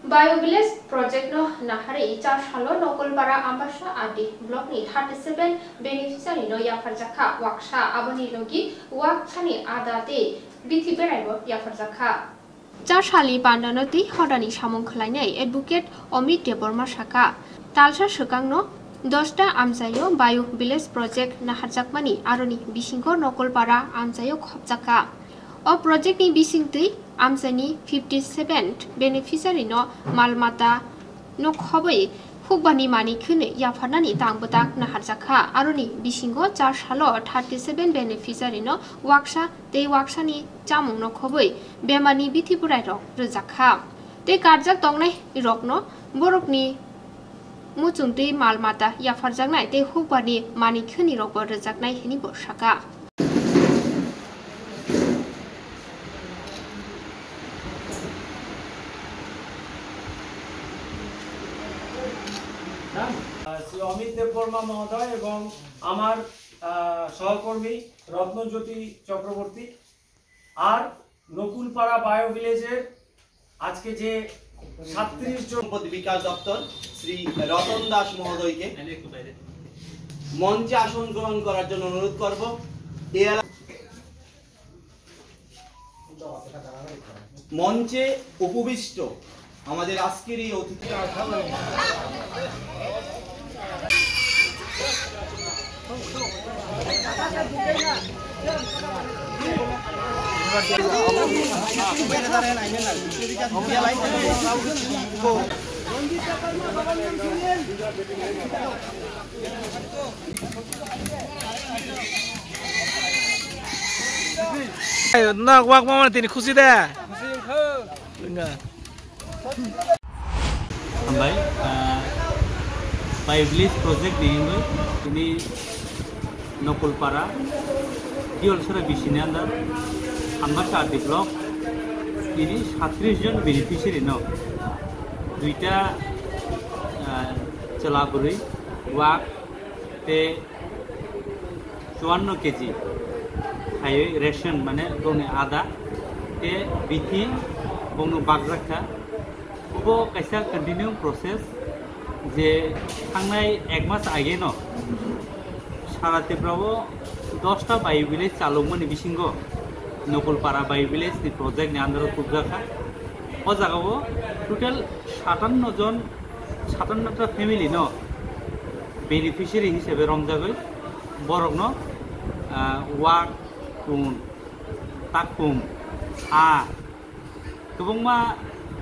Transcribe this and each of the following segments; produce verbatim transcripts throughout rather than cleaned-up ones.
Bio Village project no naharwi char salo Nokolpara Ambasa R D block ni thirty seven beneficiary no yapharjakha waksa, aboni logi waksani ada tei bithi berai bo yapharjakha. Char salni pandano tei hodani samung khwlainai Advocate Amit Debbarma sakha, talsa swkangno dosta amchaio Bio Village project naharjakmani, aroni bisingo Nokolpara amchaio khopjakha. O project ni bisingtwi amchaini fifty seven beneficiary no mal mata no khobwi hukbani manwi khwnwi yapharnani tang bwtak naharjakha. Aroni bisingo char salo thirty seven beneficiary no waksa tei waksani chamung no khobwi bemani bithi bwrai rok rwjakha. Tei karjak tongnai rokno borokni muchungtwi mal mata yapharjaknai tei hukbani manwi khwnwi rokbo rwjaknai hwnwi bo sakha. Shri অমিত দেববর্মা মহোদয় এবং আমার, আহ, সহকর্মী রত্নজ্যোতি চক্রবর্তী আর নকুলপাড়া বায়ো ভিলেজের আজকে যে সাতত্রিশ জন সম্পদ বিকাশ দপ্তর শ্রী রতন দাস মহোদয়কে মঞ্চে আসন গ্রহণ করার জন্য অনুরোধ করব। এ এলা-, মঞ্চে উপবিষ্ট আমাদের আজকের এই অতিথি Nok wak mama tini khusi de. Wngkha. Hambai, ah, Bio Village project ni hwnwi tini Nokolpara, Diolsora B C ni under, Ambasa R D block, tini sattris jon beneficiary no, duita, ah, chwla bwrwi, wak, tei chuanno keji khaiwi ration, mane bongni ada, tei bithi bongno bakjak kha. Obo kaisa continuing process, je thangnai ek mas age no sara Tripura o dosta bio village chalokmani bisingo Nokolpara bio village ni project ni under o tubjak kha. O jaga o total satanno jon, satanno ta family no beneficiary hisabe romjagwi borokno, ah, wak, kun, takhum, ha, kwbangma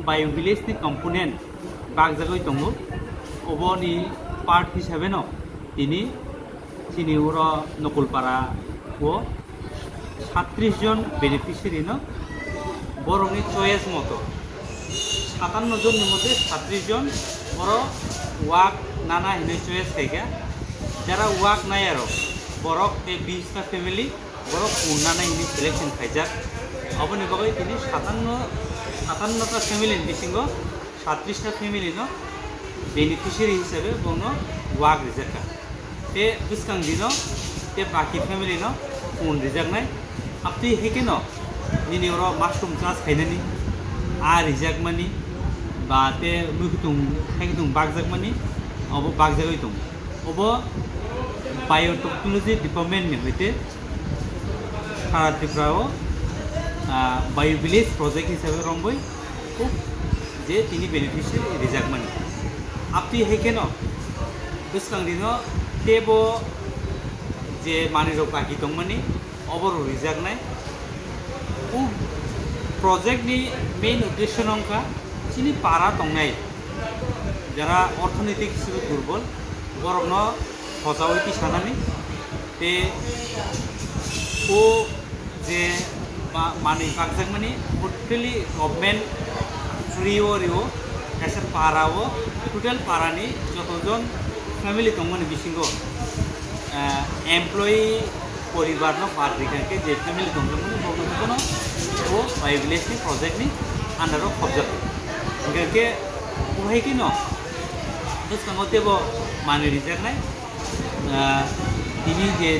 bio village ni component bakjagwi tongo. Oboni part hisabe no tini chini oro Nokolpara o sattris jon beneficiary no borokni choice moto, satanno jonni moddhe sattris jon oro wak nana hinwi choice khaikha. Jara wak nayarok borok tei bish ta family borok kun nana hinwi selection khaijak. Aboni bagwi tini satanno, satanno ta family ni bisingo sattris ta family no beneficiary hisabe bono wak rijak kha. Tei bwskang dino tei baki family no kun rijaknai. Abtwi hai kheno nini oro mushroom chas khainani, a rijakmani, ba tei mui kutung, hai kutung bakjakmani, obo bakjagwi tongo. Obo biotechnology department ni hoite sara Tripura o, ah, bio village project hisabe romboi huk je tini beneficiary rijakmani. Abtwi hai kheno bwskang dino tebo je manwi rok baki tongmani oborok rijaknai. O project ni main uddesho no wngkha chini para tongnai jara orthonoitik hisabe durbol, borokno hochaui tisanani, tei o je ma-, manwi bakjakmani totally government free o rio, kaisa para o total para ni joto jon family tongmani bisingo, ah, employee poribar no bad rikha khe je family tongjakmani borokno jotono o bio village ni project ni under o khobjak. Hingkha khe o hai kheno bwskango tebo manwi rijaknai. Ah, tini je